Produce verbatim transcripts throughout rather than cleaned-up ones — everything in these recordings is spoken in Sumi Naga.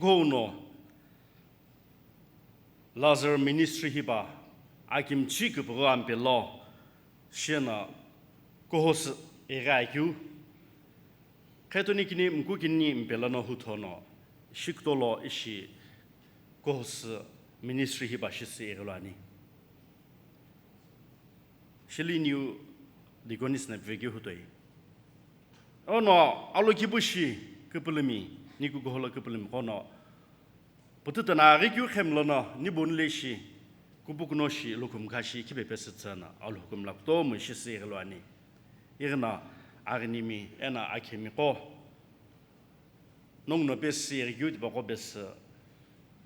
Kuhou no Lazar Ministry hipau akimchi küpüghü ampe lo shino kuhosu ighi akeu. Khetoni kini mkukini mpe lono hutho no shikuto lo ishi kuhosu ministry hipau shisü ighi lo ani. Shili niu deaconess na vekeu hutoi. Ono alokipu shi küpülümi, niku kuhou lo küpülümiqo no pututa na aghi keu khemlono, ni boni leshi, kupukuno shi, lukhumkha shi, khipe pesü tsüno, Alhou kümla kutomo shisü ighi lo ani. Ighi no aghinimi, eno akhemiqo, nongu no pesü ighi keu tipaqo pesü,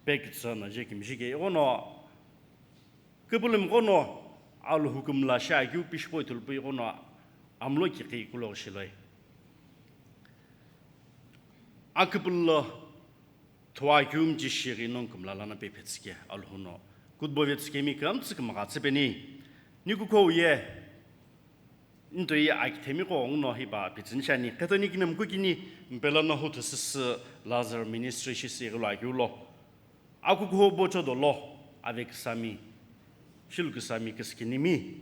pekitsü no, jekimjike, ighono, küpülümiqo no Alhou kümla shi akeu pishipo ithulupu ighono amlo kiqi kulo shiloi. Aküpülü lo thua keu mchi shighi nongu kümla lono pepetsüke Alhou no kutubo vetsükemi kümtsü kümgha tsüpeni. Niku kuhou ye nitoi akithemiqo nguno hipau pitsüni shani. Khetoni kini mkukini mpe lono huthu shisü Lazar Ministry shisü ighi lo akeu lo. Akukuho bocho dolo, ave küsami, shilu küsami küsükinimi,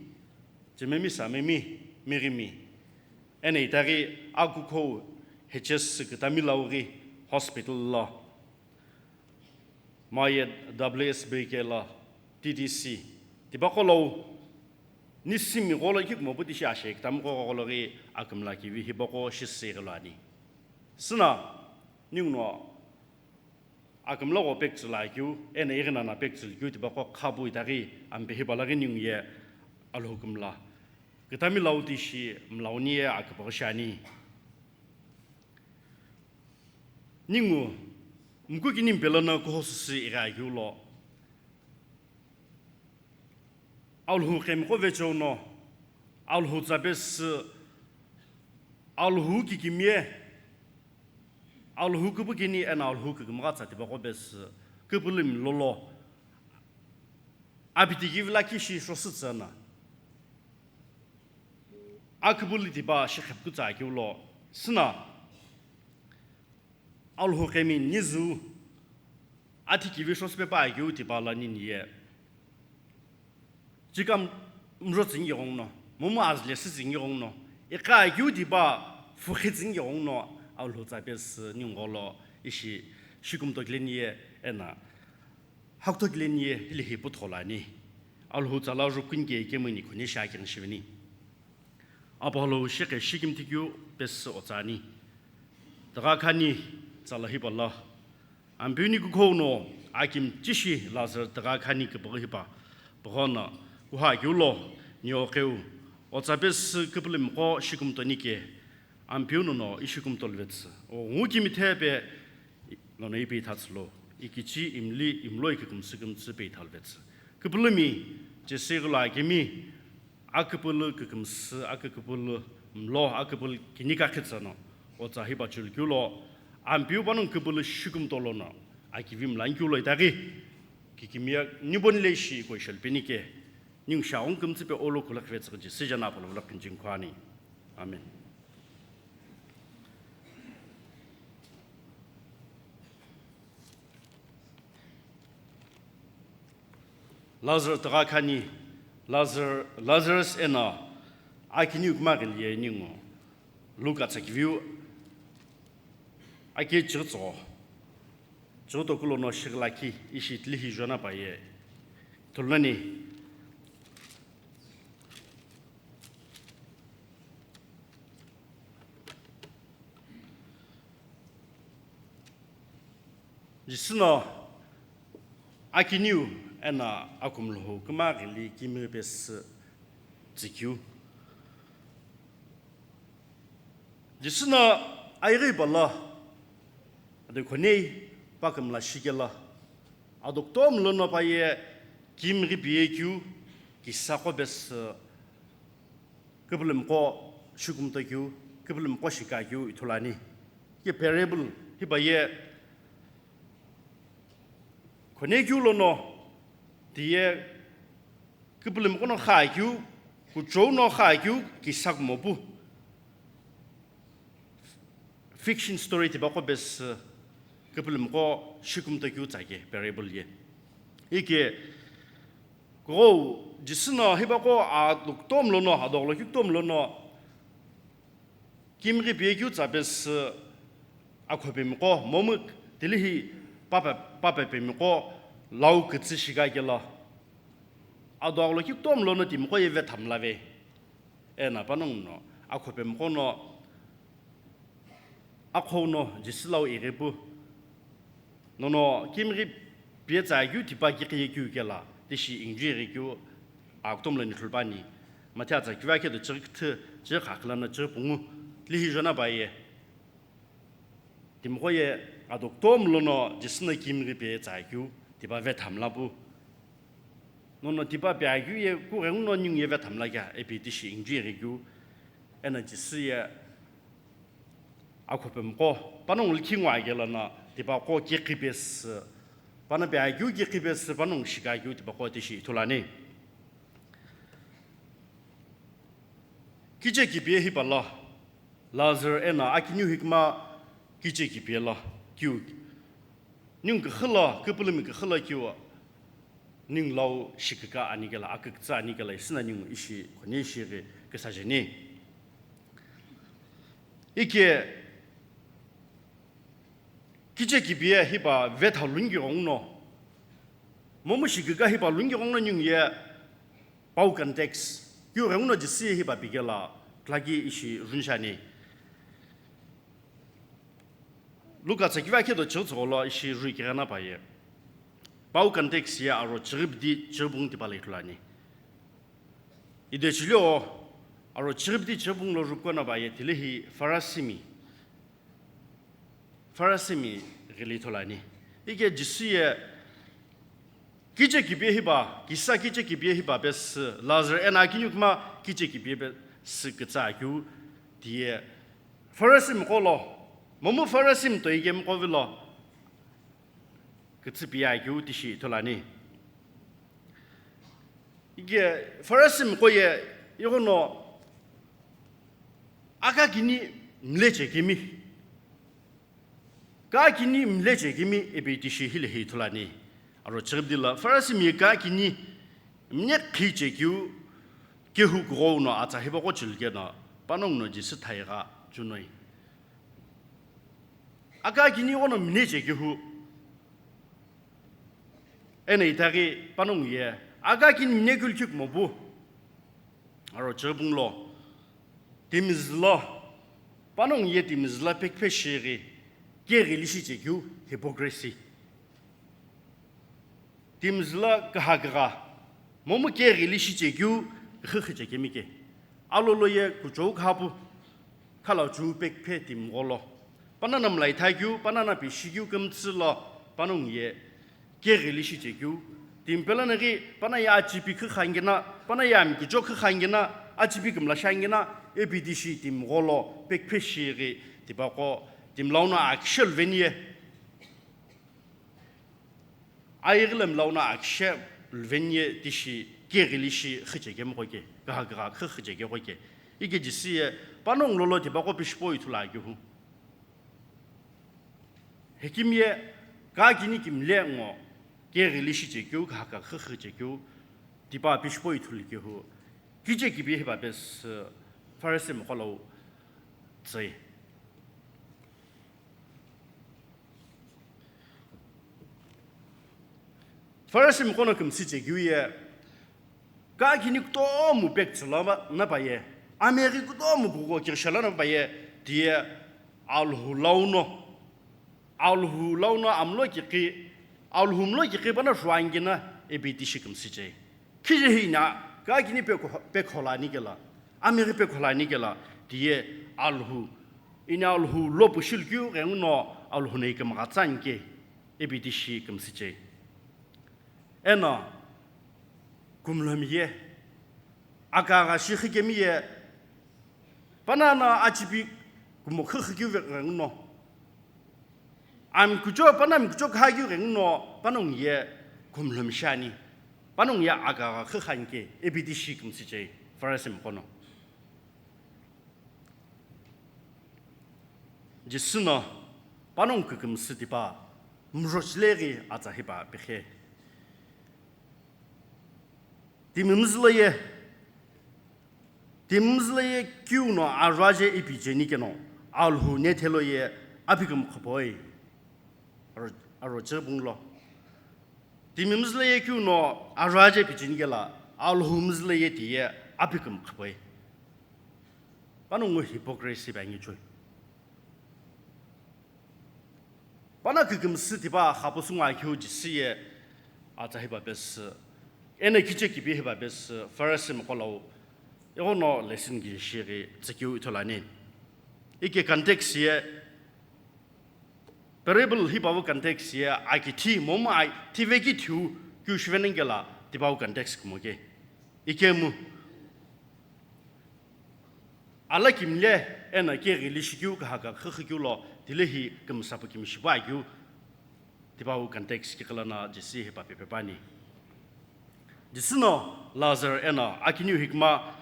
chememi samemi, mighimi. Eno itaghi akukuho H S Kütamilau ghi hospital lo, maye W S B K lo, T D C, tipaqo lo, nisimi gholo kikmo puti shi ashe kütamiqo gholo ghi akümla kivi hipaqo shisü ighi lo ani. Süna, ninguno akümla gho pektsüla keu, eno ighi nana pektsüla keu tipaqo khapu itaghi ampe hipau laghi ningu ye Alhou kümla kütamilau tishi mlauni ye aküpüghü shi ani. Ningu mkukini mpe lono kuhosu sü ighi akeu lo. Alhou khemiqo vecheo no, Alhou tsa pesü, Alhou kikimiye, Alhou küpükini eno Alhou kükümgha tsa tipaqo pesü, küpülümi lolo, apitikivi lakhi shi shosü tsüno, aküpülü tipau shi khepukutsa akeu lo, süna, Alhou khemi nizu, atikivi shosü pepa akeu tipau lo nini ye. Chikam mro tsüni ighono, momu azü lesü tsüni ighono, iqa akeu tipau fukhi tsüni ighono, Alhou tsa pesü ningu gholo ishi shikümto kile niye eno hakuto kile niye hile hi putho lo ani. Alhou tsa lo jukuni ke ikemu ni khuni shi akighi shiveni. Apollo shikhe shikimthi keu pesü otsa ani. Tugha khani tsala hipau lo. Ampeu niku kuhou no akimchi shi Lazar tugha khani küpüghü hipau. Püghono kuha keu lo niyo keu. Otsa pesü küpülümiqo shikümtoni ke. Ampeu nono ishi kümtoluvetsü. O ngu kimithe pe lono ipi ithatsü lo. Ikichi imli imloi kükümsü kümtsü pe ithaluvetsü. Küpülümi chesü ighi lo akemi aküpülü kükümsü, aküküpülü mlo, aküpülü kini kakhi tsüno, otsa hipau chulu keu lo, Ampeu panongu küpülü shikümto lono, akivi mlani keu lo itaghi, kikimiye niboni leshi iko ishelpeni ke, ningu shaghi kümtsü pe olo kula khivetsü künchi, sijana apolo vula künchi nkhwani. Amen. Lazarus tugha khani, Lazar-, Lazarus eno akiniu küma ghili ye ningu Luka tsakiviu aki chighi tsügho, chighi toku lono shighi lakhi ishi tilihi jona pa ye ithulu nani. Jisü no akiniu eno akumlu hu küma ghili kimighi pesü tsükeu. Jisü no ayeghi pala ade khonei pa kümla shikelo ado kutomo lono pa ye kimighi piye keu kisa qo pesü küpülümiqo shikümto keu, küpülümiqo shika keu ithulu ani. Ye parable hipau ye khonei keu lono tiye küpülümiqo no kha keu, kuchou no kha keu kisa kumo pu. Fiction story tipaqo pesü Küpülümiqo shikümtokeu tsake parable ye. Ike kughou Jisü no hipaqo ado kutomo lono, ado agholo keu kutomo lono, kimighi piyekeu tsa pesü akhopemiqo, momu tilihi papa, papapemiqo lau kütsü shikakelo, ado agholo keu kutomo lono timiqo ye vethamlave. Eno panongu no akhopemiqo no aqhou no Jisü lau ighi pu, nono kimighi piye tsa keu tipa kiqi ye keu kela, tishi ingiju ighi keu, aa, kutomo lono ithulu püani. Mathiu atsa kivakhe do chighi küthü, chighi khakhi lono chighi pungu, tilihi jona pa ye. Timiqo ye ado kutomo lono Jisü no kimighi piye tsa keu tipa vethamla pu. Nono tipa piye keu ye kughengu no ningu ye vethamla kea ipi tishi ingiju ighi keu. Eno Jisü ye akhopemiqo panongu likhi ngo akelo no tipaqo kiqi pesü, pano piye keu kiqi pesü panongu shikakeu tipaqo tishi ithulu ani. Kicheki piye hipau lo, Lazarus eno akiniu hikuma kicheki piye lo keu, ningu küxü lo, küpülümi küxü lo keu, ningu lau shiküka ani kela, akükütsü ani kela, isüna ningu ishi khoni ishi ghi küsajeni. Ike kicheki piye hipau vetha lunghi ghenguno, momu shiküka hipau lunghi ghenguno ningu ye pau context keu ghenguno Jisü ye hipau pikela klaki ishi rünshani. Luka tsa kivakhe do chighi tsügholo ishi rui kigha na pa ye. Pau context ye aro chighi pidi chighi pungu tipa lo ithulu ani. Ide chilio aro chighi pidi chighi pungu lo rupko na pa ye tilihi Farisimi. Farisimi ghili ithulu ani. Ike Jisü ye kicheki piye hipau, kisa kicheki piye hipau pesü, Lazarus eno akiniu hikuma kicheki piye pesü kütsa keu tiye Farisimiqo lo, momu Farisimi toikemiqo vilo kütsü piye keu tishi ithulu ani. Ike Farisimiqo ye ighono akakini mle chekemi, kakini mle chekemi ipi tishi hilehi ithulu ani. Aro chighi pidi lo Farisimi ye kakini mne qhi chekeu kehu kughou no atsa hipaqo chilu keno panongu no Jisü thai gha chunoi. Akakini ighono mne chekehu. Eno itaghi panongu ye akakini mne keu likhi kumo pu. Aro chighi pungu lo, timizi lo, panongu ye timizi lo pekiphe shighi, keghi lishi chekeu, hypocrisy. Timizi lo küha kügha, momu keghi lishi chekeu, küxü xü chekemi ke. Alolo ye kuchou küha pu, khalacheu pekiphe timiqo lo. Panongu no mla itha keu, panongu no pi shi keu kümtsü lo, panongu ye keghi lishi chekeu. Timi pelo no ghi panongu ye achipi khü khangina, panongu ye amikucho khü khangina, achipi kümla shangina, ipi tishi timiqo lo pekiphe shighi tipaqo, timi lau no akishe luveni ye. Aighi lo mla uno akishe luveni ye tishi keghi lishi xü chekemiqo ke, küha kügha khü xü chekeqo ke. Ike Jisü ye panongu lolo tipaqo pishipo ithulu akehu. Hekimi ye kakini kimle ngo keghi lishi chekeu, küha kügha khü xü chekeu, tipa pishipo ithulu kehu. Kicheki piye hipau pesü Farisimiqo lau tsüi. Farisimiqo no kümsü chekeu ye, kakini kutomo pektsü lo na pa ye, ameghi kutomo kuko kirisha lo na pa ye, tiye Alhou lau no, Alhou lau no amlo kiqi, Alhou mlo kiqi pano rhuangina ipi tishi kümsü chei. Khije hi ina, kakini pekho-, pekhola ani kela, ameghi pekhola ani kela, tiye Alhou, ina Alhou lo pushilkeu ghenguno Alhou no ikümgha tsa ani ke, ipi tishi kümsü chei. Eno, kumlomi ye, akagha shi xükemi ye, panongu no achipi kumo khü xükeu ghenguno, amikucho, panongu amikucho khakeu ghenguno, panongu ye kumlomi shi ani, panongu ye akagha khü xü ani ke, ipi tishi kümsü chei, Farisimiqo no. Jisü no panongu kükümsü tipa Mjochile ghi atsa hipa peqhe. Timi mzülo ye, timi mzülo ye keu no arua je ipi cheni keno, Alhou ne thelo ye aphi kümkhapoi. Aro, aro chebunglo. Timi mzülo ye keu no arua je ipi cheni kela, Alhou mzülo ye tiye aphi kümkhapoi. Pano ngu hypocrisy ba ngi choi. Pano kükümsü tipa xapusu ngakeu Jisü ye atsa hipa pesü, eno kiche kipi hipa pesü, Pharisee mqo lau, ighono lesson kishi ghi tsükeu ithulani. Ike context ye, parable hipa wu context ye, akithi momu ai, thiveki thiu, keu shivenengela, tipa wu context kumoke. Ikemu. Ala kimle eno keghili shikeu kahaka khükhükeu lo, tilehi kümsapu kimi shipuakeu, tipa wu context kiqi lono Jisü hipa pepe pani. Jisü no Lazar eno akiniu hikma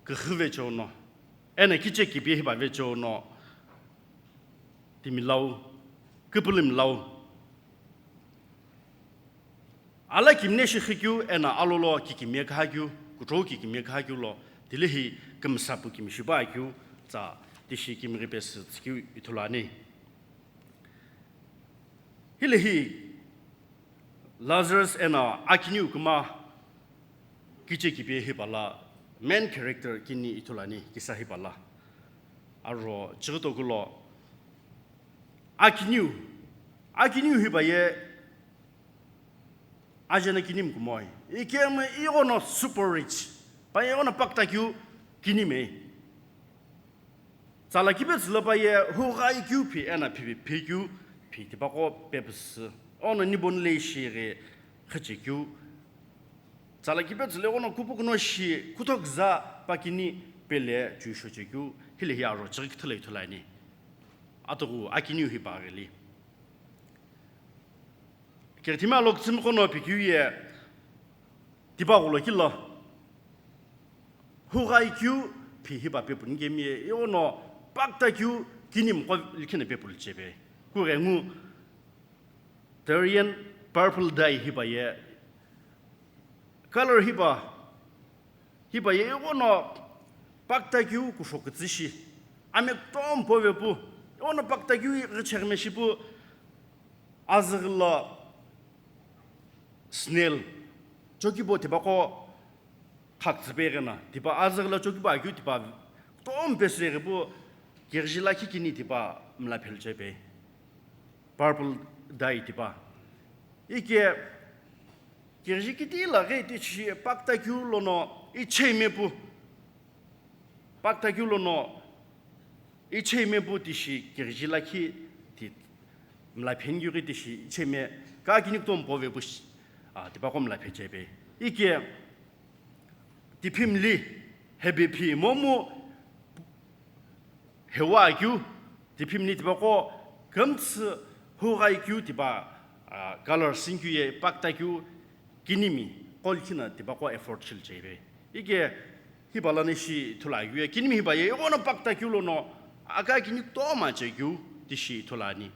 küxü vecheo no, eno kiche kipi hipa vecheo no, timi lau, küpülümi lau. Ala kimne shixükeu eno alolo kikimiye kühakeu, kuchou kikimiye kühakeu lo, tilehi kümsapu kimi shipuakeu, tsa tishi kimi ghi pesü tsükeu ithulani. Hilehi Lazarus eno akiniu küma kiche kipi hipa la main character kini ithulani, kisa hipa la. Aro chighi toku lo akiniu, akiniu hipa ye ajeno kinimi kumoi. Ikemu ighono super rich. Pa ighono paktakeu kinimi. Tsala kipetsü lo pa ye hughai keu phi eno phi, phi keu phi tipaqo pepüsü. Ono nibon leishi ghi khüchekeu. Tsala kipetsü lo ighono kupukuno shi kuthoküza pa kini pele chuisho chekeu. Hilehi aro chighi küthü lo ithulani. Atughu akiniu hipa ghili. Kithimi alo kütsümi qono pikeu ye tipaqo lo kilo. Hughai keu phi hipa pepuni kemi ye, ighono paktakeu kinimi qo likhina pepulu chebe. Kughengu Tyrian purple dye hipa ye. Color hipa Hipa ye ighono paktakeu kusho kütsü shi, ame kutomo pove pu, ighono paktakeu ghicheghi me shi pu, azüghi lo snail, chokibo tipaqo khaktsü pe ighina, tipa azüghi lo chokibo akeu tipa kutomo pesü ighi pu, kiriji lakhi kini tipa mla phelu chepei. Purple dye tipa. Ike kiriji kiti la ghi tishi paktakeu lono ichei me pu. Paktakeu lono ichei me pu tishi kiriji lakhi ti mla phenikeu ghi tishi ichei me ka kini kutomo pove pu shi, a, tipaqo mla phe chepei. Ike tiphimli hebi phi momu hewa keu, tiphimni tipaqo kümtsü hughai keu tipa, ah, color sinikeu ye paktakeu kinimi qo likhina tipaqo afford shilu chepei. Ike hipa lono ishi ithulu akeu ye kinimi hipa ye ighono paktakeu lono aka kini kutomo chekeu tishi ithulu ani.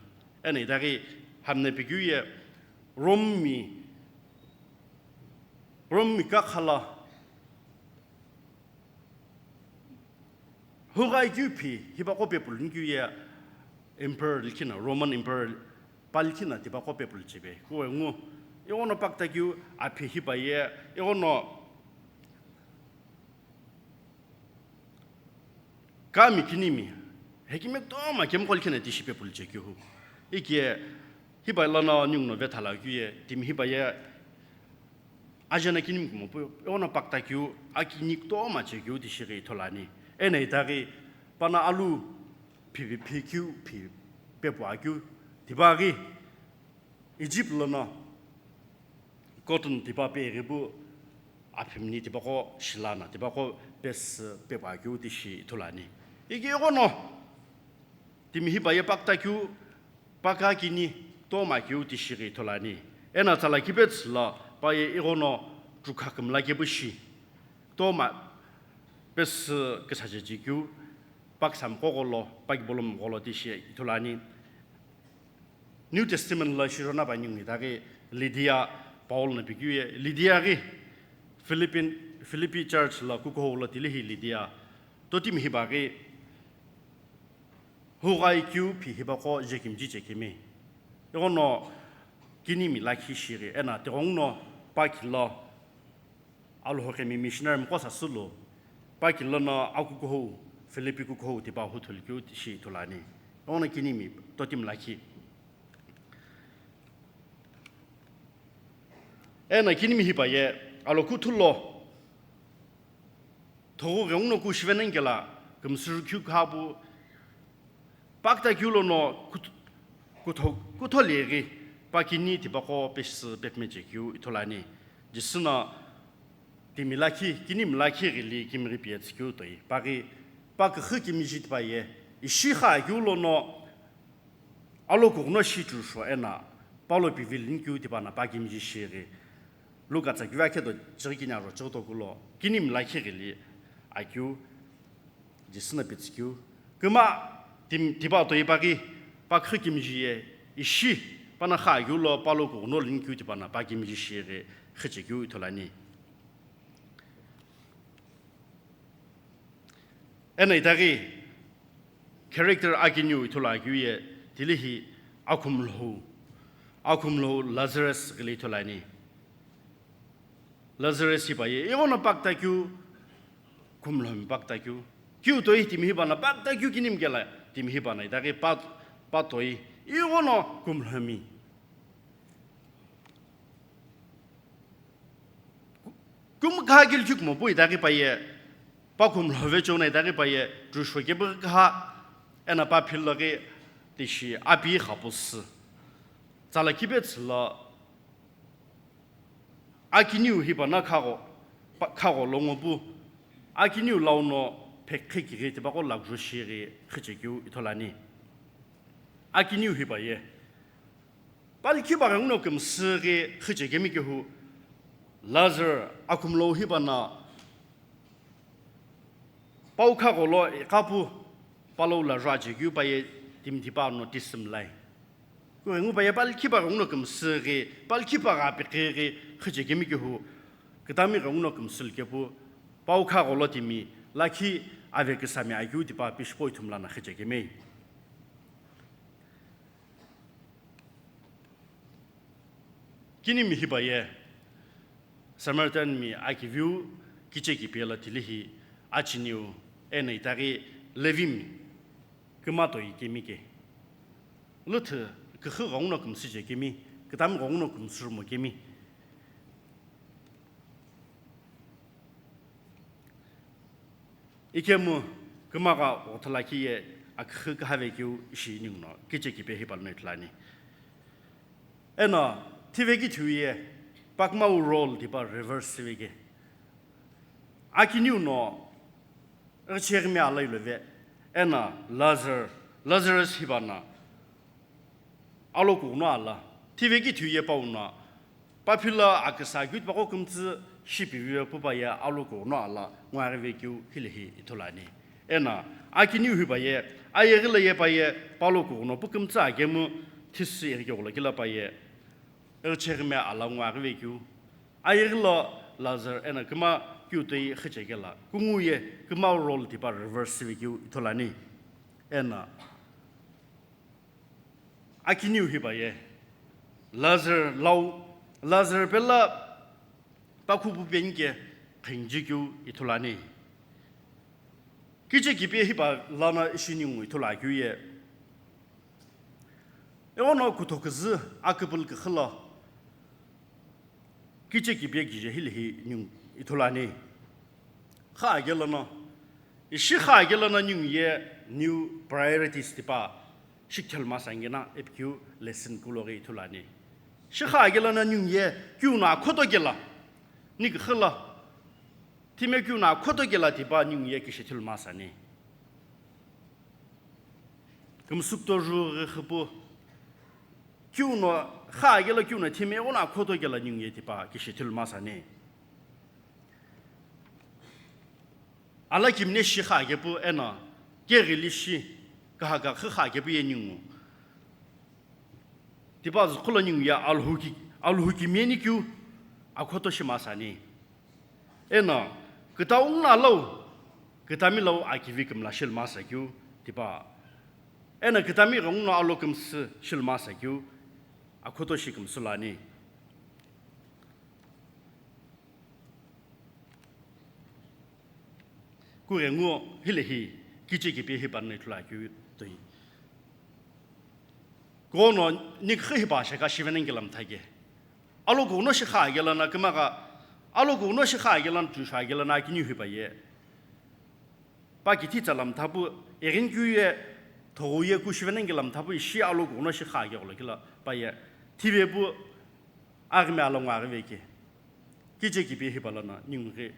Eno itaghi hami no pikeu ye Rome mi, Rome mi kakha lo hughai keu phi hipaqo pepulu nikeu ye emperor likhina, Roman emperor pa likhina tipaqo pepulu chepei. Kughengu ighono paktakeu aphi hipa ye ighono kami kinimi, hekimi kutomo kemi qo likhina tishi pepulu chekeu hu. Ike hipa lono ninguno vethala keu ye, timi hipa ye ajeno kinimi kumo pu, ighono paktakeu, akini kutomo chekeu tishi ghi ithulu ani. Eno itaghi pano alu phi, phi, phi keu, phi pepu akeu, tipa ghi Egypt lono cotton tipa pe ighi pu aphimni tipaqo shilana, tipaqo pesü pepu akeu tishi ithulu ani. Ike ighono timi hipa ye paktakeu, paka kini kutomo keu tishi ghi ithulu ani. Eno tsala kipetsü lo pa ye ighono chukha kümla kepu shi, kutomo pesü küsache chekeu, paksa mqo gholo, pakibolom gholo tishi ithulu ani. New Testament lo shirona pa ningu itaghi Lydia Paul no pikeu ye, Lydia ghi Philippine, Philippi church lo kukuhou lo tilihi Lydia totimi hipaghi hughai keu phi hipaqo jekimji chekemi. Ighono kinimi lakhi shighi ena tighenguno pakhi lo Alhokemi missionary mqo sasülu, pakhi lono akukuhou, Philippi kukuhou tipa huthulu keu shi ithulu ani. Ighono kinimi totimi lakhi. Ena kinimi hipa ye, alo kuthu lo, thoghu ghenguno ku shivenani kela, kümsürü keu khapu, pakta keu lono kut-, kutho-, kutho leghi, pakini tipaqo pesü pepme chekeu ithulu ani. Jisü no timi lakhi, kinimi lakhi ghili kimighi piyetsü keu toi. Paghi, pa küxü kimiji tipa ye, ishi kha keu lono, alokughuno shi chusho ena, palo pivilini keu tipa na pa kimiji shighi. Luka tsa kivi akhe do chighi kini aro chighi toku lo, kinimi lakhi ghili akeu, Jisü no pitsü keu. Küma tim-, tipa toi paghi, pa küxü kimiji ye, ishi, pana kha keu lo, palo kughuno lini keu tipa na, pa kimiji shighi, xüche keu ithulu ani. Ena itaghi, character akiniu ithulu akeu ye, tilihi akhumlou, akhumlou Lazarus ghili ithulu ani. Lazarus hipa ye, ighono pakta keu, khumlomi pakta keu. Keu toi timi hipa na, pakta keu kinimi kela timi hipa na, itaghi pa, pa toi, ighono khumlomi. Ku-, kumkha keu kikmo pu itaghi pa ye, pa khumlo vecheo na itaghi pa ye, chusho kepu kha, ena pa philo ghi tishi api khapu sü. Tsala kipe tsülo, Akiniu hipa na khagho, pa-, khagho lo ngo pu, akiniu lau no phekhe kighi tipaqo lakju shighi xüche keu ithulu ani. Akiniu hipa ye, palkhi pa ghenguno kümsü ghi xüche kemi kehu, Lazar akhumlou hipa na, Pau khagholo iqapu palou la juache keu pa ye timi tipa no tisümlai. Kughengu pa ye palkhi pa ghenguno kümsü ghi, palkhi pa gha pikhi ghi, xüche kemi kehu, kütami ghenguno kümsü likepu, pau khagholo timi, lakhi ave küsami akeu tipa pishipo ithumla na xüche kemei. Kinimi hipa ye, Samaritan mi akiviu kiche kipe la tilihi achiniu eno itaghi Levimi küma toi kemi ke. Lüthü küxü ghenguno kümsüche kemi, kütami ghenguno kümsürümo kemi. Ikemu kümagha othulakhi ye aküxü kühave keu ishi ninguno kiche kipe hipalono ithulu ani. Eno thivekithu ye pakmau role tipa reverse siveke. Akiniu no ighisheghi me alai love. Eno Lazar, Lazarus hipa na alokughuno ala, thivekithu ye pau no, paphilo aküsa keu tipaqo kümtsü shipivive pu pa ye alokughuno ala, nguaghi vekeu hilehi ithulu ani. Eno, akiniu hipa ye, ayeghi lo ye pa ye, palokughuno pu kümtsü akemu, thisü ighikeghulo kila pa ye, ighisheghi me ala nguaghi vekeu, ayeghi lo Lazar, eno küma keu toi xüche kela, kungu ye, küma role tipa reverse sivekeu ithulu ani. Eno, akiniu hipa ye, Lazar lau, Lazar pelo pakhu pu penike qhengjikeu ithulu ani. Kiche kipe hipa lono ishi ningu ithulu akeu ye. Eghono kutho küzü aküpülü küxü lo kiche kipe kije hilehi ningu ithulu ani. Xü age lono, ishi xü age lono ningu ye new priorities tipa shikithelu masa ngena ipikeu lesson kuloghi ithulu ani. Ishi xü age lono ningu ye keu no akhoto kela, ni küxü lo, thime keu no akhoto kela tipa ningu ye kishi thelu masa ni. Kümsükto ju ghi xüpu, keu no, xü age lo keu no thime ighono akhoto kela ningu ye tipa kishi thelu masa ni. Ala kimne shi xü agepu eno, keghili shi, kahaka xü xü agepu ye ningu. Tipa züqhülo ningu ye Alhou ki, Alhou kimiye nikeu akhoto shi masani. Eno, kütau nguno alau, kütami lau akivi kümla shilu masakeu, tipa. Eno, kütami ghenguno alau kümsü shilu masakeu, akhoto shi kümsü lo ani. Kughengu hilehi kiche kipi hi panna ithulu akeu toi. Kuno niküxü hi pa sheka shivenani kela mthake. Alo kuno shikha kela na kümagha, alo kuno shikha kela na tusha kela na kini hi pa ye. Pa kithi tsala mthapu, eghinikeu ye, thogou ye ku shivenani kela mthapu, ishi alo kuno shikha kela kela pa ye. Thive pu, aghime alo ngo aghive ke. Kiche kipi hi pa lo na, ningu ghi.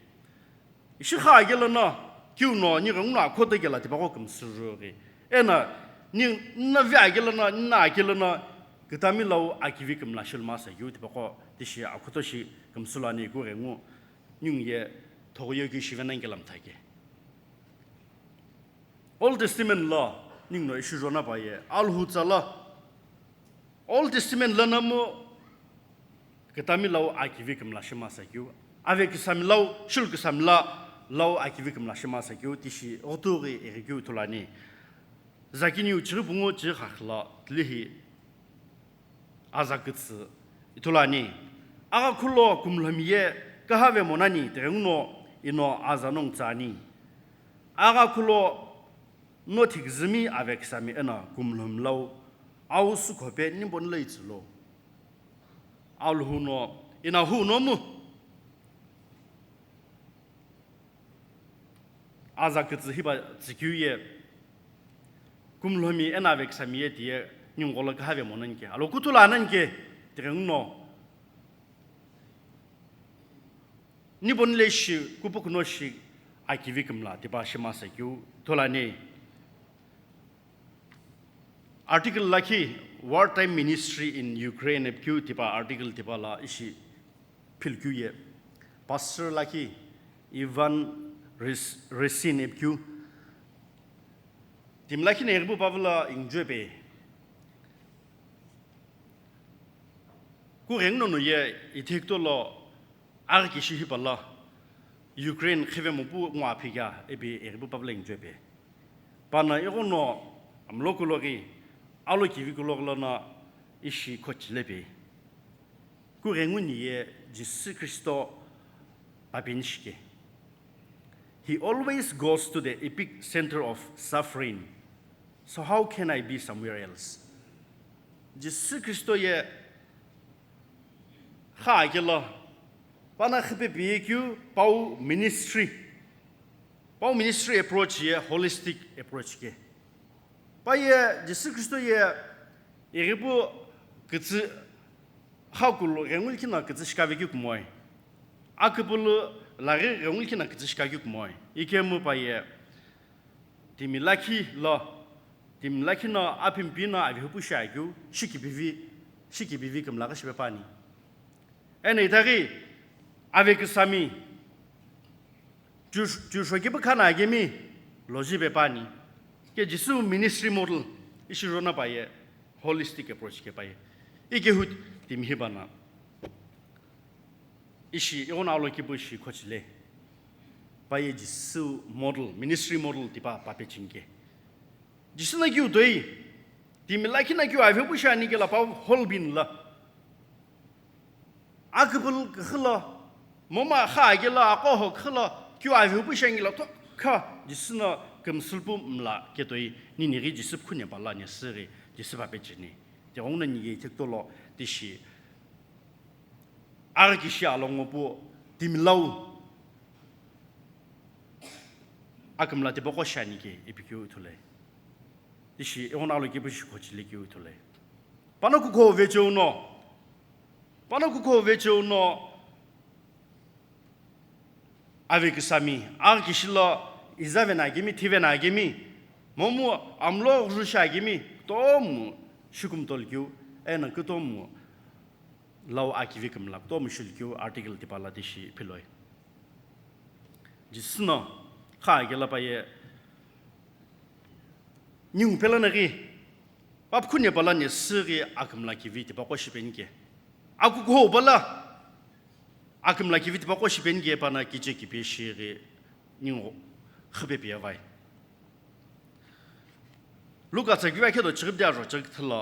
Ishi kha kela na, kiu no, ni ghenguno akhoto kela tipaqo kümsü ru ghi. Eno, ni na vi akela na, ni na akela na, kütami lau akivi kümla shilu masakeu tipaqo, tishi akhoto shi kümsü lo ani kughengu, ningu ye, thogou ye ku shivenani kela mthake. Old Testament lo, ningu no ishi zona pa ye, Alhou tsa lo, Old Testament lono mu kütami lau akivi kümla shi masakeu, ave küsami lau, shilu küsami la, lau akivi kümla shi masakeu, tishi ghutu ghi ighikeu ithulu ani. Zakiniu chighi pungu chighi khakhi lo, tilihi aza kütsü ithulu ani. Agha khulo kumlhomi ye kühave monani tighenguno ino aza nongu tsa ani. Agha khulo no thiküzümi ave küsami eno kumlhomi lau, au sükhope niponi lo itsülo. Alhou no, ino hu no mu. Aza kütsü hi pa tsükeu ye. Kumlhomi eno ave küsami ye tiye, ningu gholo kühave monani ke. Alo kuthu lo anani ke, tighenguno. Niponi leshi, kupukuno shi, akivi kümla, tipa shi masakeu, ithulu ani. Article lakhi, Wartime Ministry in Ukraine ipikeu tipa article tipa lo ishi philkeu ye. Pastor lakhi, Ivan Res-, Resin ipikeu. Timi lakhi no eghipu pavilo ingjue pe. Kughenguno no ye ithekutolo aghi kishi hi pa lo, Ukraine khive mopu ngo aphi kea ipi eghipu pavilo ingjue pe. Pano ighono amlo kulo ghi, alo kivi kulo ghi lono ishi khochile pe. Kughengu ni ye Jisü Khristo papeni shike. He always goes to the epicenter of suffering. So how can I be somewhere else? Jisü Khristo ye kha kelo, pano khipe piye keu pau ministry. Pau ministry approach ye holistic approach ke. Pa ye Jisü Khristo ye ighipu kütsü, khakulu ghenguli khina kütsü shikave keu kumoi. Aküpulu laghi ghenguli khina kütsü shikakeu kumoi. Ikemu pa ye timi lakhi lo, timi lakhi no aphi mpi no avihupu shiakeu, shikipivi, shikipivi kümlaghi shipe pani. Eno itaghi ave küsami, Ju-, jusho kipu khana akemi, loji pe pani. Ke Jisü ministry model, ishi rona pa ye, holistic approach ke pa ye. Ikehu timi hi pano. Ishi, ighono alo kipu ishi khochile. Pa ye Jisü model, ministry model tipa pape chinike. Jisü no keu toi, timi lakhi no keu avihupu shiani kelo pa whole being lo. Aküpulu küxü lo, momu kha kelo, aqoho küxü lo, keu avihupu shiani kelo, tokha, Jisü no kümsülupu mla ketoi, ninighi Jisü pkhune pala ni süghi, Jisü pape chini. Tighenguno ni ye ithekutolo, tishi. Aghi kishi alo ngo pu timi lau akümla tipaqo shiani ke ipi keu ithulu. Tishi ighono alo kipu ishi khochile keu ithulu. Pano kukho vecheo no, pano kukho vecheo no ave küsami, aghi kishi lo izave no akemi, thive no akemi, momu amlo ghüzü shiakemi, kutomo shikumtolu keu, eno kutomo lau akivi kümla kutomo shilukeu article tipa lo tishi philoi. Jisü no kha kelo pa ye ningu pelo no ghi, Apkhune pala ne süghi akümla kivi tipaqo shipeni ke. Akukuho pala akümla kivi tipaqo shipeni ke pana kiche kipe shighi ningu khipe pia vai. Luka tsa kivi akhedo chighi pidi ajo chighi thila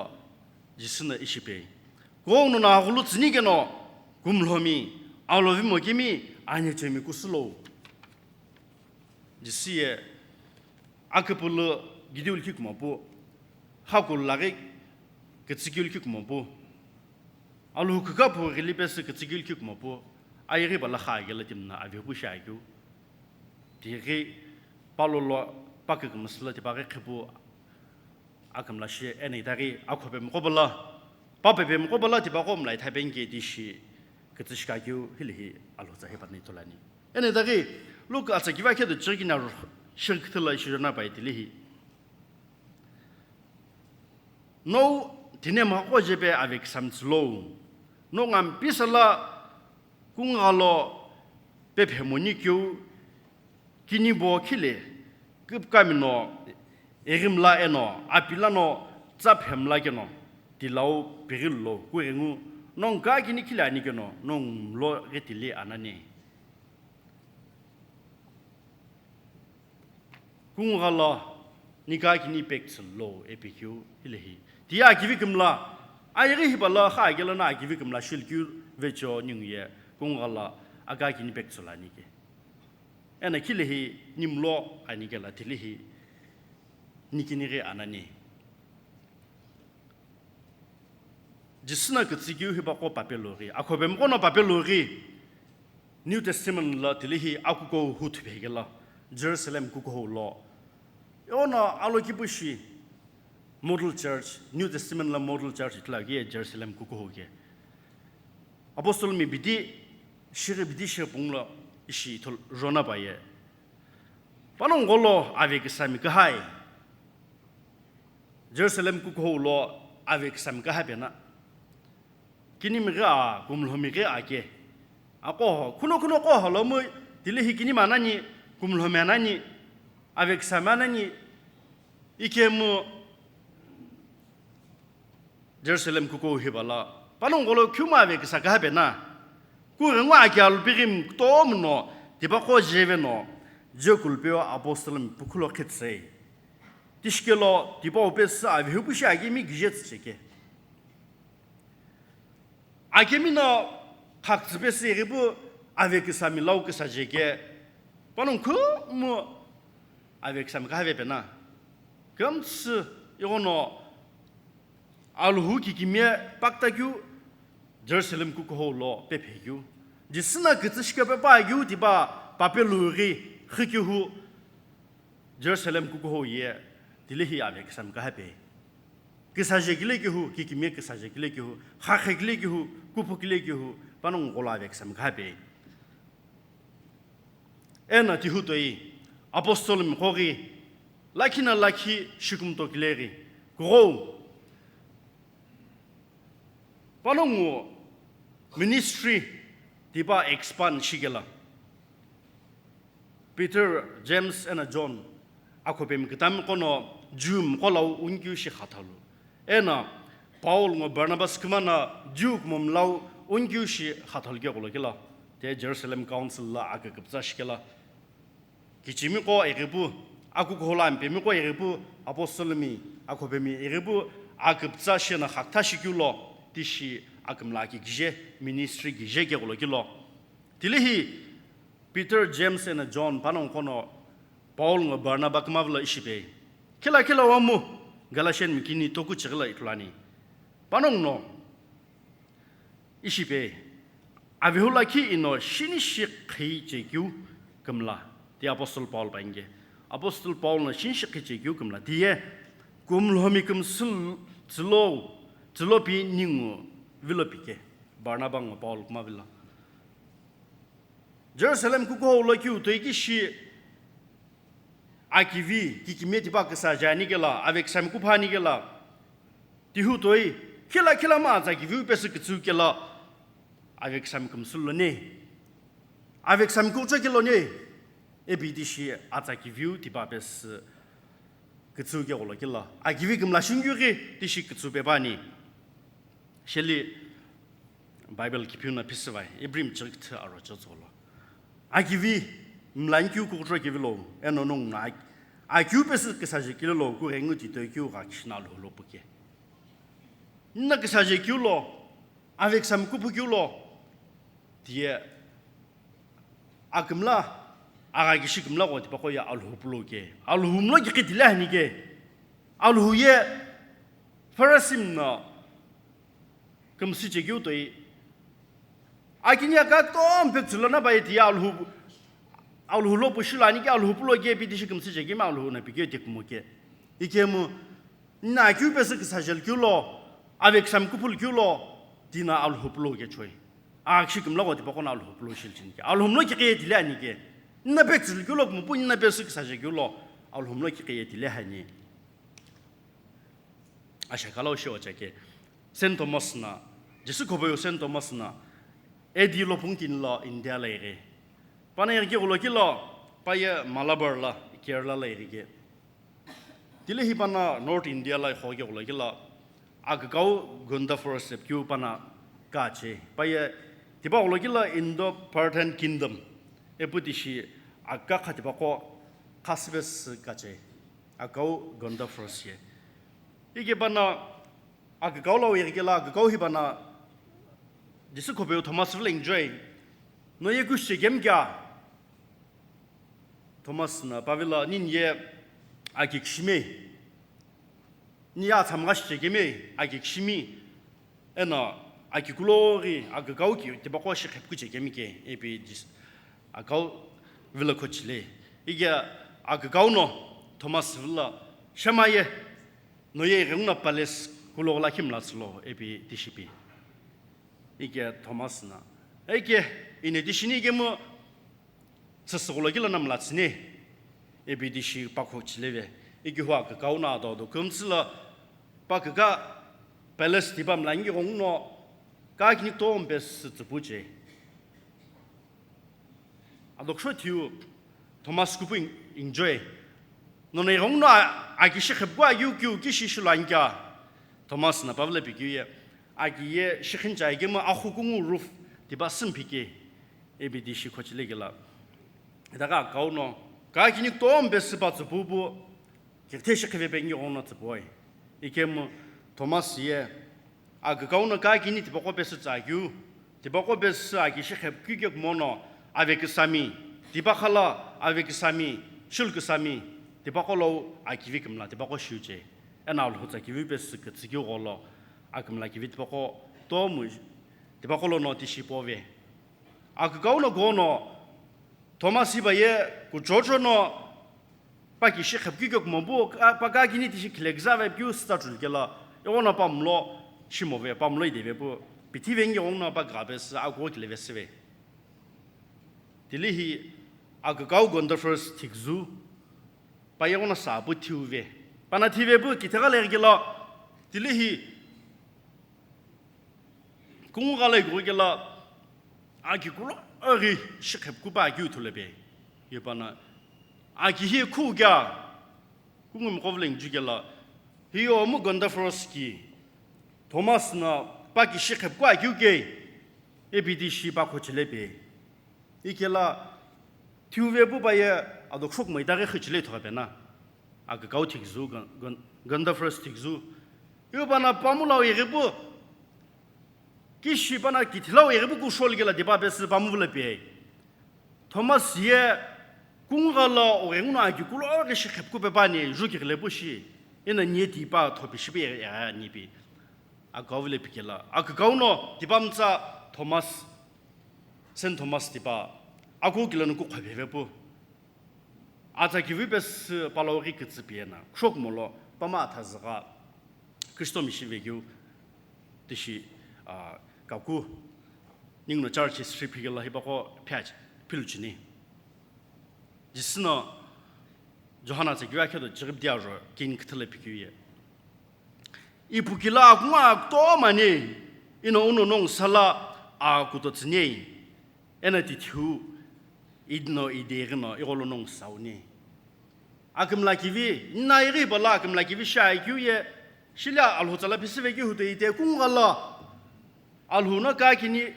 Jisü na ishi pe. Kong no na aghulu tsüni keno, kumlhomi, alovimo kimi, anyechemi kusulo. Jisü ye, aküpülü gidi ulkhi kumopu, hakul laghi kütsüki ulkhi kumopu, alu kükaphu ghili pesü kütsüki ulkhi kumopu, ayeghi pala kha agela timna avehu shi akeu. Tighi palolo pakükümsü la tipaqi khipu akümla shi eno itaghi akhopemiqo pala, papepemiqo pala tipaqo mla itha penike tishi kütsü shikakeu hilihi alhutsa hipatni ithulu ani. Eno itaghi Luke atsa kivi akhedo chighi kina shighi küthü la ishi jona pai tilihi. No tine maqo jepe avekisami tsülo. No ngampi sala kungalo pephemoni keu kini bo khile küpkami no eghimla eno apila no tsa phemla keno tilau pighilu lo kughengu nongu kakini khile ani keno nongu mlo ghi tili anani. Kungugha lo nika kini pektsü lo epikeu hilehi. Tiye akivi kümla, ayeghi hipala kha akelo no akivi kümla shilkeu vecho ningu ye kungugha lo aka kini pektsü lo ani ke. Eno khilehi nimlo ani kela tilihi nikini ghi anani. Jisü no kütsükeu hipaqo papelo ghi, akhopemiqo no papelo ghi, New Testament lo tilihi akuko hu thuphe kelo, Jerusalem kukuho lo. Ono alokipu shi model church, New Testament lo model church ithulu ye Jerusalem kukuho ke. Apostle mi bidi, shighi bidi shighi punglo ishi ithulu jona paye. Panongu lo avekisami kahai. Jerusalem kukuho lo avekisami kahai pena. Kinimi ghi a, kumlhomi ghi a ke. Aqo ho, khuno khuno qo ho lo mu tilihi kinimi anani, kumlhomi anani, avekisami anani, ikemu Jerusalem kukuho hipala, panongu lo khumu avekisa kahai pena. Kughengu aki alupighi kutomo no, tipaqo jeve no, Jekulupeo apostle mi pukhulo khitsei. Tishikelo tipau pesü avehu pushi akemi gije tsücheke. Akemi no khaktsü pesü ighipu avekisami lau küsa jeke. Panongu khumu avekisami kahai pena. Kümtsü ighono Alhou kikimiye paktakeu Jerusalem kukuho lo pephekeu. Jisü no kütsü shikepe pa keu tipa papelughi khikeu Jerusalem kukuho ye tilehi avekisami kahape. Küsaje kile kehu, kikimiye küsaje kile kehu, khakhe kile kehu, kuphu kile kehu, panongu lo avekisami kahape. Eno tihu toi, apostle miqo ghi, lakhi na lakhi shikumuto kile ghi, kughou. Panongu ministry tipa expand shikela. Peter, James eno John, akhopemi kütami qo no Jew miqo lau unikeu shi khathalu. Eno Paul ngo Barnabas kümano Jew kumo mlau unikeu shi khathalu keqolo kelo. Te Jerusalem Council lo aküküpütsa shikela. Kichimiqo ighipu, akukuho lo ampemiqo ighipu, apostle mi, akhopemi ighipu, aküküpütsa shino khakütha shikeu lo, tishi akümla aki kije, ministry kije keqolo kelo. Tilehi Peter, James eno John panongu qo no Paul ngo Barnaba kümavilo ishipe. Khila khila wamu Galatian mi kini toku chighi lo ithulu ani. Panongu no ishipe, avehu lakhi ino shinishi qhi chekeu kümla, ti Apostle Paul pa inge. Apostle Paul no shinishi qhi chekeu kümla, tiye kumlhomi kümsü tsülo, tsülopi ningu vilo pike, Barnaba ngo Paul kümavilo. Jerusalem kukuho lo kiu toi kishi akivi, kikimiye tipa küsaje ani kelo, avekisami kuphu ani kelo, tihu toi, khila khila ma atsa kiviu pesü kütsüu kelo, avekisami kümsü lo ne, avekisami kucho kelo ne, ipi tishi atsa kiviu tipa pesü Kütsüu keghulo kilo, akivi kümla shingikeu ghi tishi kütsüu pe püani. Sheli Bible kiphiu no phisüvai, Ibrim chikthü aro chetsülo. Akivi mla nikeu kukuthro kivi lo, eno nongu no ak-, akeu pesü küsaje kilo lo, kughengu titoi keu gha kishi no Alhou lo puke. Nna küsaje keu lo, ave küsami kuphu keu lo, tiye akümla, agha kishi kümla gho tipaqo ye Alhou pulo ke. Alhou mlo kiqi tile hani ke. Alhou ye Pharisim no kümsü chekeu toi. Akini aka kutomo pektsü lo na paye tiye Alhou, Alhou lo pushi lo ani ke Alhou pulo ke ipi tishi kümsü chekemi Alhou no pikeu tikumo ke. Ikemu, nna akeu pesü küsaje keu lo, ave küsami kuphu keu lo, tina Alhou pulo ke choi. Agha kishi kümla gho tipaqo no Alhou pulo shilchini ke. Alhou mlo kiqi ye tile ani ke. Nna pektsü keu lo kumo pu nna pesü küsaje keu lo, Alhou mlo kiqi ye tile hani. Asha kalo shi ocha ke. Saint Thomas no, Jisü khopeu Saint Thomas no, A D lo pungkini lo India lo ighi. Pano ighi keghulo kilo, paye Malabar lo, Kerala lo ighi ke. Tile hi pano North India lo igho keghulo kilo, akükau Gondopharos ipikeu pano kache. Paye tipaqo lo kilo Indo-Parthian Kingdom, ipu tishi akükha tipaqo khasüpesü kache. Akükau Gondopharos ye. Ike pano akükau lo ighi kelo akükau hi pano Jisü khopeu Thomas vilo enjoy. No ye kushi kemi kea? Thomas no pa vilo nini ye aki kishimi. Ni ya tsamgha shi chekemi, aki kishimi. Eno aki kulo ghi akükau ki tipaqo shi khepku chekemi ke, ipi Jis-, akükau vilo khochile. Ike akükau no Thomas vilo shemaye, no ye ighenguno palace kulo ghi lakhi mlatsülo, ipi tishi pi. Ike Thomas no, ike, ine tishini ikemu tsüsü ghulo kilo no mlatsüni, ipi tishi pa khochile ve. Ike hu akükau no ado ado kümtsü lo, pa küka palace tipa mla ighenguno, kakini kutomo pesü tsüpu che. Ado kusho thiu Thomas kupu en-, enjoy. Nono ighenguno a-, aki shi khepku akeu keu kishi shi lo ani kea? Thomas no pa vilo pikeu ye, aki ye shikhincha ikemu axu kungu roof tipa sümphike. Ipi tishi khochile kelo. Itaghi akükau no, kakini kutomo pesü pa tsüpu pu, kighithi shi khive pe ighenguno tsüpuoi. Ikemu Thomas ye, akükau no kakini tipaqo pesü tsü akeu, tipaqo pesü aki shi khepku keu kumo no, ave küsami, tipaqo lo ave küsami, shulu küsami, tipaqo lo akivi kümla tipaqo shiu che. Eno Alhou tsa kivi pesü kütsü keu gholo, akümla kivi tipaqo kutomo, tipaqo lono tishi pove. Akükau no kuno, Thomas ipa ye kuchocho no, pa kishi khepku keu kumo pu, ka-, pa kakini tishi khile küzave piu sita chulu kelo, ighono pa mlo shimove, pa mlo ideve pu, pithi vengi ighono pa gha pesü, akugho kile vesüve. Tile hi akükau Gondopharos thiküzüu, pa ighono sa pu thiuve. Pano thive pu kithigha lo ighi kelo, tile hi kungu gha lo ighi kelo, aki kulo ghi shi khepku pa akeu ithulu pe. Ye pano, aki hi khu kea? Kungu miqo vilo enjoy kelo, hi omu Gondopharos ki, Thomas no pa kishi khepku akeu ke, ipi tishi pa khochile pe. Ikelo thiuve pu paye ado kusho kumo itaghi khichile ithughu pe na. Akükau thiküzüu, Gon-, Gon-, Gondopharos thiküzüu. Iu pano pamu lo ighi pu, kishi pano kithi lo ighi pu kushou kelo tipa pesü pamu vilo pe. Thomas ye kungu gha lo ighenguno aki kulo ghi shi khepku pe püani, ju kighile pu shi. Eno ni ye tipa thopi shipe ani pi. Akükau vilo pikelo. Akükau no tipa mütsa Thomas, Saint Thomas tipa, akukilo no kukhophe ve pu. Atsa kivi pesü pa lo ghi kütsü pi eno, kusho kumo lo, pama athazügha, Kristo mishi vekeu, tishi, ah, kaku, ninguno church history phikelo hipaqo pheachi, philucheni. Jisü no Johana tsa kivi akhedo chighipidi ajo kini küthülo pikeu ye. Ipu kilo akungu akutomo ani, ino uno nongu sala akutotsüni, eno tithiu idino ideghi no igho lo nongu sauni. Akümla kivi, nna ighi pala akümla kivi shi akeu ye, shili Alhou tsala phisüve keu hutoi ite kungala, Alhou no kakini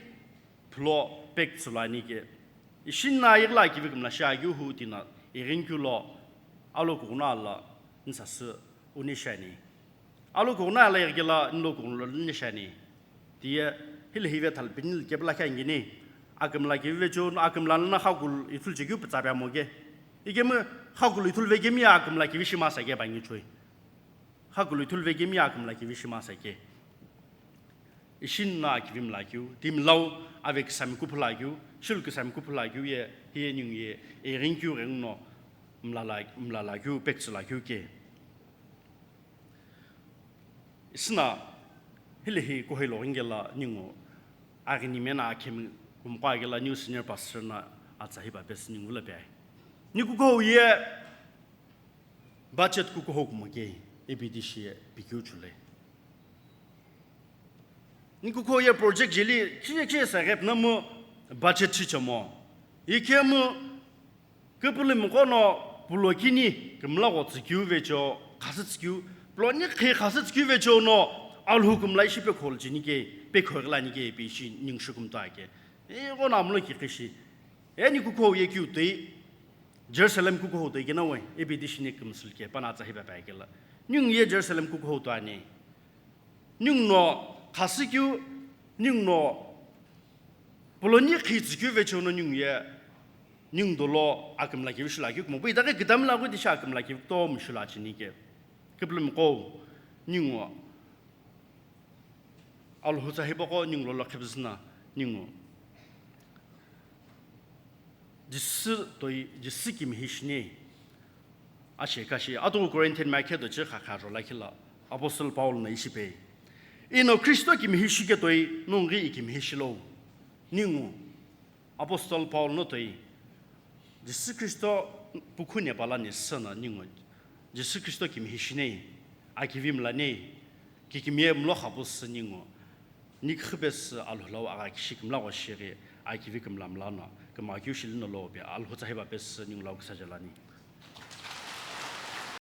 phlo pek tsülu ani ke. Ishi nna ighila kivi kümla shi akeu hu tina ighinkeu lo, alo kughuna ala, nsasü, uni shani. Alo kughuna ala ighikela nlo kughuna lo nishani. Tiye, hile hive thalpini kepla khe angini. Akümla kivi vecheo, akümla lana khakulu ithulu chekeu pütsa pya moke. Ikemu khakulu ithulu vekemi akümla kivi shima sake bangi choi. Khakulu ithulu vekemi akümla kivi shima sake. Ishi nna kivi mla keu, timlau ave kisami kuphula keu, shilu kisami kuphula keu ye, hiye ningu ye, eghinkeu ghenguno mlala, mlala keu, pek tsüla keu ke. Isina, hile hi kuhoi lo ngela ningu, aghini mena akhemi kumqo agela new senior pastor na atsa hi ba best ningu la bai. Ni kukuhou ye budget kukuhou kumo ke, A B D C ye pikeu chule. Ni kukuhou ye project jeli, kiye kiye sa gap na mo budget chi chamo. Ikemu Küpülümiqo no pulo kini kümla gho tsükeu vecheo, khasü tsükeu, pulo ni khi khasü tsükeu vecheo no Alhou kümla ishi pekholu cheni ke, pekhoghila ni ke ipi ishi ningshu kümta ke. E, gho na mlo ki kishi. E ni kukuhou ye keu toi, Jerusalem kukuhou toi kena we, A B D C ni kümsül ke, pana tsa hiba pai kela. Ningu ye Jerusalem kukuhou to ani. Ningu no khasü keu, ningu no pulo ni khi tsükeu vecheo no ningu ye, ningu dolo akümla kivi shila keu kumo. Pu itaghi kitamla ghi tishi akümla kivi to mshila cheni ke. Küpülümiqo, ningu Alhou tsa hipaqo ningu lo lo khepüzüna, ningu. Jisü toi, Jisü kimihi shini. Ashe kashi, atu Corinthian mai khe do chi kha kha ro lakhi la, Apostle Paul na ishi pe. Ino Kristo kimihi shike toi, nunghi i kimihi shilo. Ningu, Apostle Paul no toi, Jisü Kristo pukhu ne pala ni sana ningu, Jisü Kristo kimihi shini, akivi mla ni, kikimiye mlo khapu sü ningu, Ni khipesü Alhou lau agha kishi kümla gho shighi, akivi kümla mla no, küma keu shili no lo be, Alhou tsa hiba pesü ningu lau kisa jalani.